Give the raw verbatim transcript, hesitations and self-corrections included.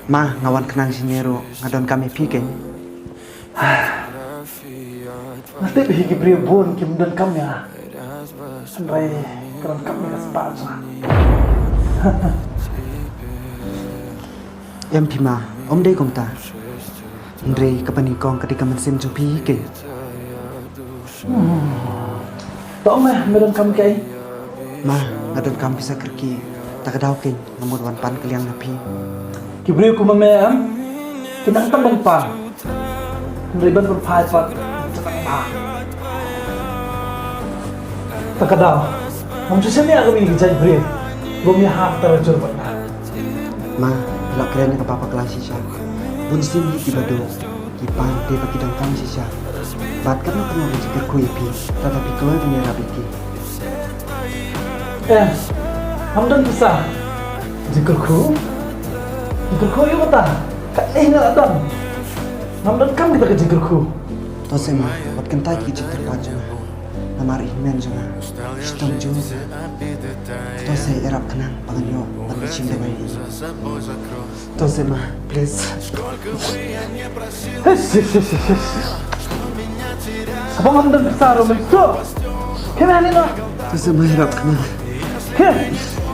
Ma, nga wan khnang shane ruh, nga donkam ïa phi kein. Nga tip hi ki briew bun kim donkam ïa nga. Hynrei ka donkam ïa ka spah jong nga. Em phi ma, ym dei kumta. Hynrei kaba nyngkong ka dei ka mynsiem jong phi hi kein. To me, me donkam kaei? Ma, nga donkam pisa kyrkieh. Ta ka daw kein nga mut wan pan kylliang na phi. Ki briew kum me em, ki nang tam ban pan. Hynrei ban pynphai pat, ta ka daw. Ngam shisha ïa ka mi ki jait briew. Bym ïahap tara jur bad nga. Ma, la kren ka ba bakla shisha. Bun sien hi ki ba duk. Ki pan te ba ki donkam shisha. Bad katno katno ki jingkyrkhu ïa phi. Lada phi kloi ban ïarap ïa ki. Eh, ngam don pisa. Jingkyrkhu? Jingkyrkhu ïa kata. Ka eh nga la don. Ngam donkam kita ka jingkyrkhu. To se ma, wat kyntait ki jingkyrpad jong nga. Namar i hynmen jong nga. Shitom jong nga. To se ïarap khnang ba ngan ïoh ban shim da bai. To se ma, please. Hish, hish, hish, hish, hish. Abang ngam don pisa ruh mynta. Kena ni na. To se ma, ïarap khnang. Ke?